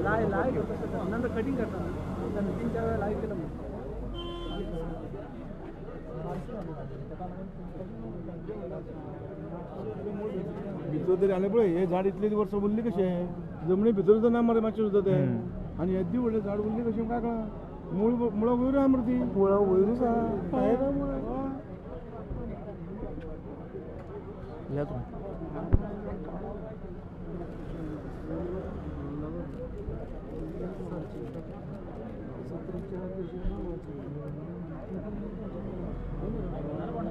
लाय नंतर कटिंग करता तीन चार वेळा लाईव्ह केलं. भितर तरी आले पळय हे झाड इतले वर्सां उरली कशें जमनी भितर सुद्दां ना मरे मातशें सुद्दां तें आनी येद्दी व्हडलें झाड उरली कशें काय कळना. मूळ मुळां वयर आहा मरे ती मुळां वयरूच आहा मुळां.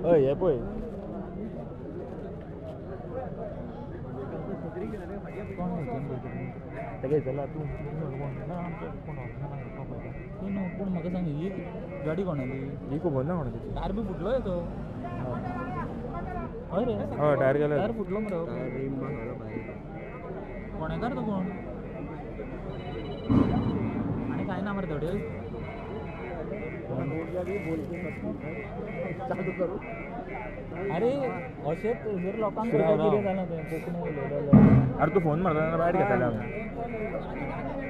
हय हे पळय तेका विचारला तूं तूं न्हू पूण म्हाका सांग ही गाडी कोणाली ही खबर ना कोणाची. टायर बी फुटलो तो. हय रे हय टायर गेलो. टायर फुटलो मरे. कोणेकार तो कोण आनी कांय ना मरे थोडे. अरे अशेंच जर लोकांक कितें जालां तें कोंकणी उलयता. अरे तूं फोन मारता जाल्यार बायट घेताले आमी.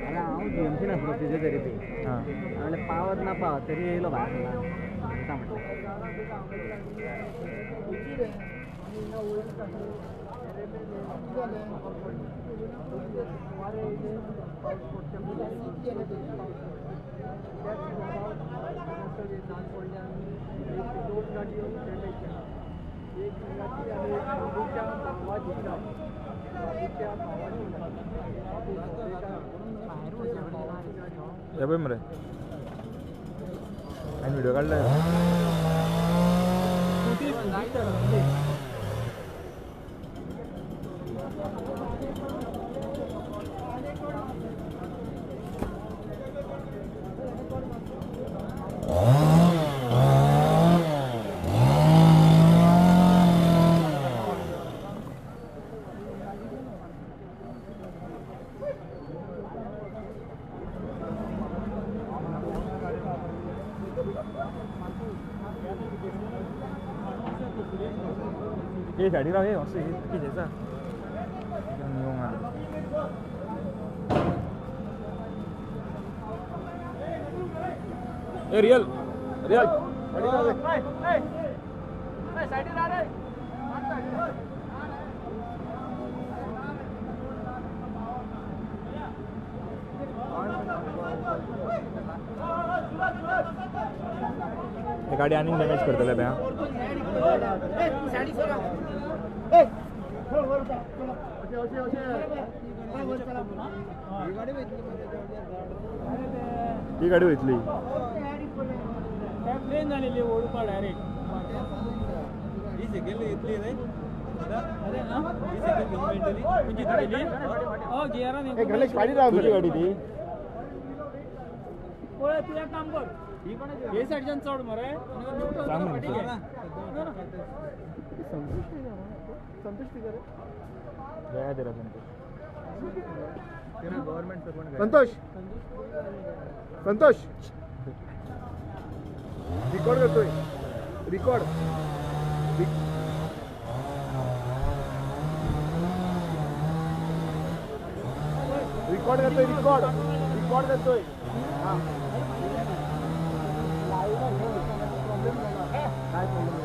अरे हांव जीएमसी नासलो फिजियोथेरपी म्हणल्यार पावत ना पावत तरी येयलो भायर सांगता म्हटलें. हे पळय मरे हांवें व्हिडियो काडला. हे सायडीक राव हे असो कितें आसा ए रियल रियल हे गाडी आनीक डॅमेज करतले बे. ही गाडी वयतली प्लेन झालेली ओडपा डायरेक्ट ही सायकल घेतली न्हय. अरे ना ही सायकल घेऊन मेळटली खंयची तुगेली. हय गियरान तुजी गाडी ती. पळय तूं एक काम कर हे सायडच्यान चड मरे. संतोष संतोष रिकॉर्ड करतोय. रिकॉर्ड रिकॉर्ड करतोय. रिकॉर्ड रिकॉर्ड करतोय. हां काय प्रॉब्लेम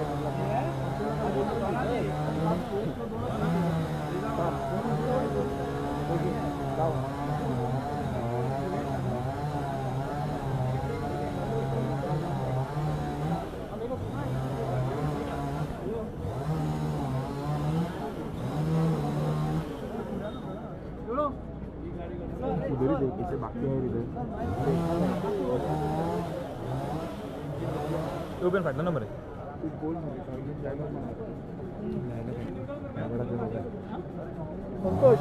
उधर ही देख पीछे बाकी है इधर. ओपन फाटलो ना मरे. संतोष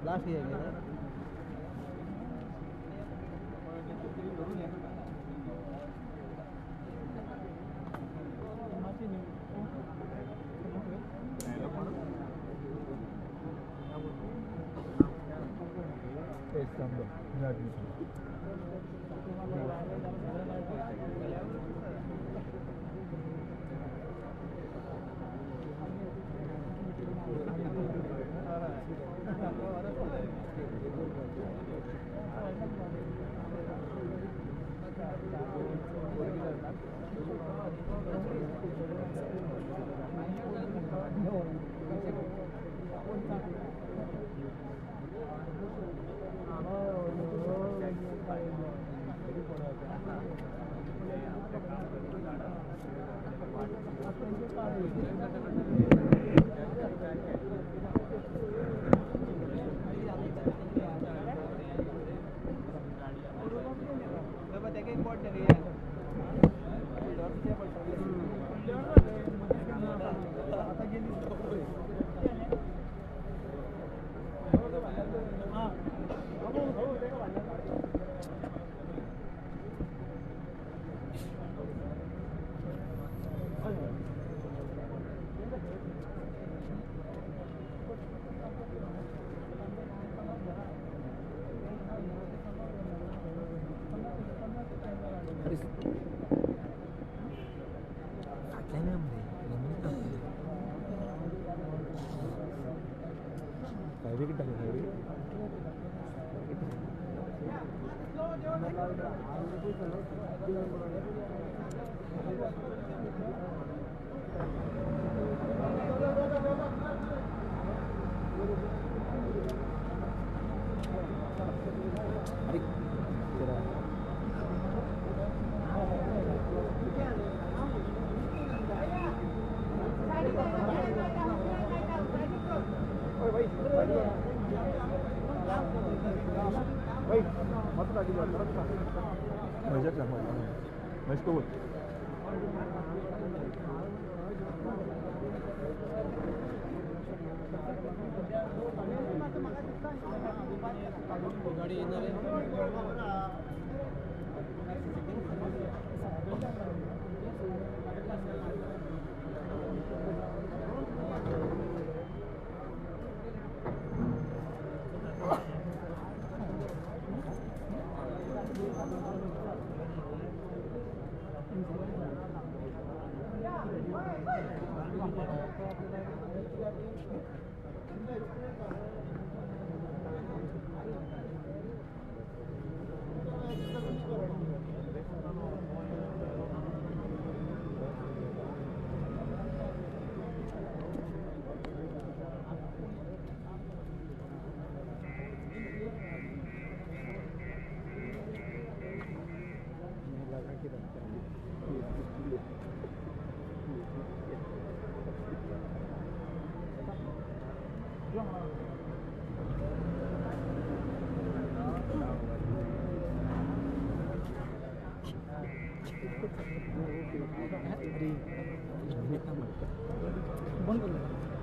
लास्ट ईयर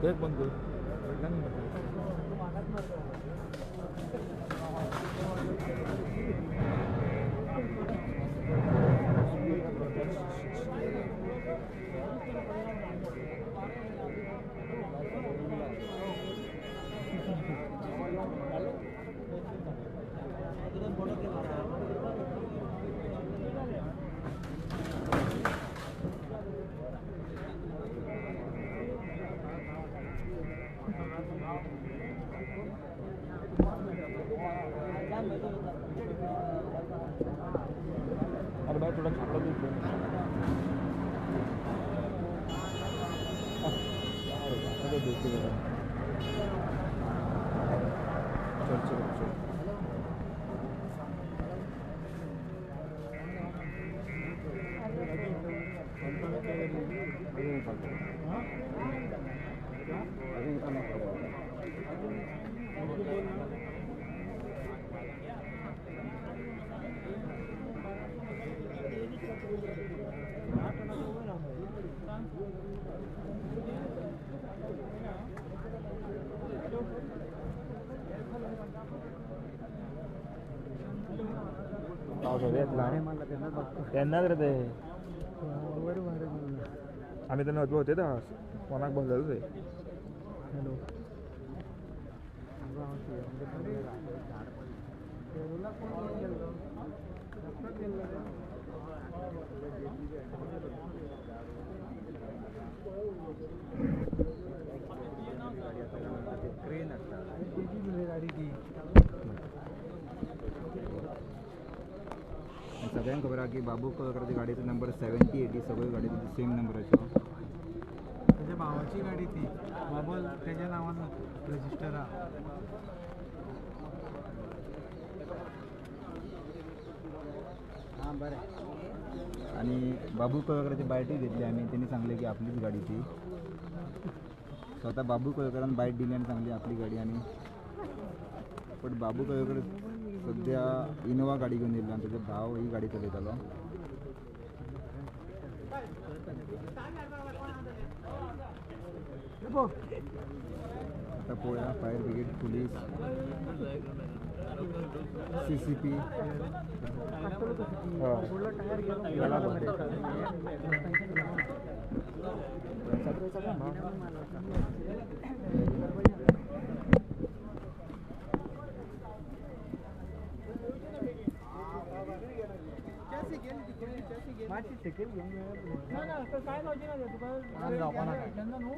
एक बंद कर. अरे भाई थोड़ा छापा भी यार. करचे खुबशे. तेन्नाच रे ते आमी तेन्ना वचपा होते कोणाक बसलेलो थंय. हॅलो क्रेन हाडटा गाडी ती. सगळ्यांक खबर आहा की बाबू कळवळकराच्या गाडयेचो नंबर 7080, सगळ्यो गाडयो सेम नंबराच्यो. तेज्या भावाची गाडी ती, बाबल तेज्या नांवान रजिस्टर आहा. हां बरें. आनी बाबू कळवळकराची बायटूय घेतली आमी. तेणी सांगलें की आपलीच गाडी ती. स्वता बाबू कळवळकरान बायट दिली आनी सांगली आपली गाडी. आनी बट बाबू कळवळकर सद्या इनोवा गाडी घेवन येयल्लो आनी तेजो भाव ही गाडी चलयतालो. आतां पळोवया fire brigade, police, CCP. मातशी सकयल घेवन ना ना काय जावचें ना तुका तेन्ना न्हू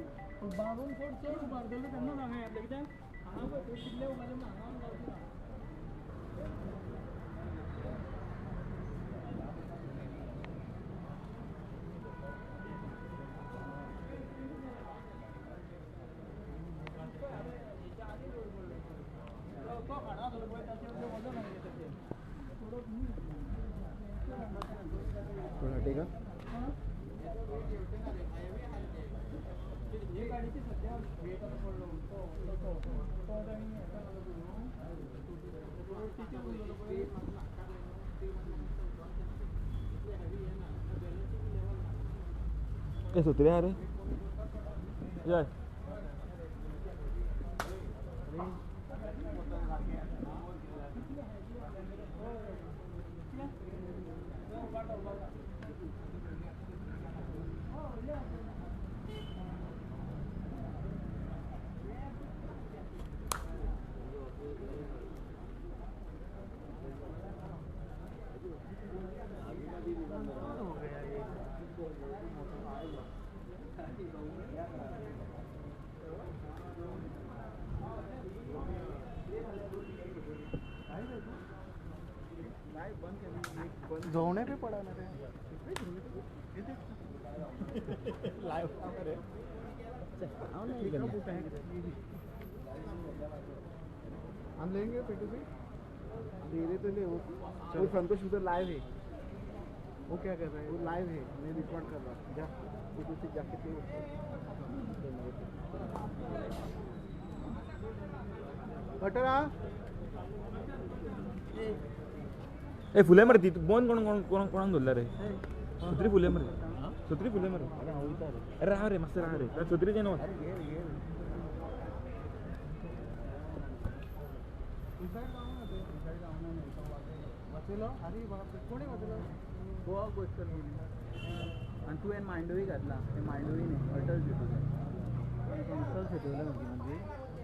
उबारून चड चड उबारतले तेन्ना हांगा येतलें कित्याक हांगा पळय कितले उबारले म्हणून हांगा जावचें ना. ठीक आहे. ए सत्री आहा रे जय. जोवणे पे पडा ना रे. लाइव हम लेंगे पेटू से धीरे तो ले. वो संतोष उधर लाइव है, वो क्या कर रहा है, वो लाइव है, मैं रिकॉर्ड कर रहा हूँ. जा पेटू से जाके दे. बटरा ए फुले मरे ती बंद कोण कोण कोण कोणाक दवरल्या रे? सत्री फुले मरे, सत्री फुले मरे. अरे राव रे मातशें राव रे, सत्री जेन वच. गोवा कोस्टल गेली आनी तुवें मांडवी घातला. ते मांडवी न्ही अटल सेतू. अटल सेतू म्हणजे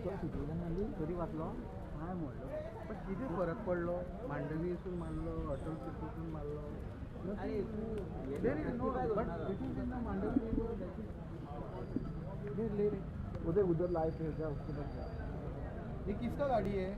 तो सेतूल्यान मारली तरी वाचलो पांय मोडलो. पण कितें फरक पडलो? मांडवीसून मारलो, अटल सेतूसून मारलो. आनी तूं ले ले उधर उधर लाइव है, जा उसके पास जा. ये किसका गाड़ी है?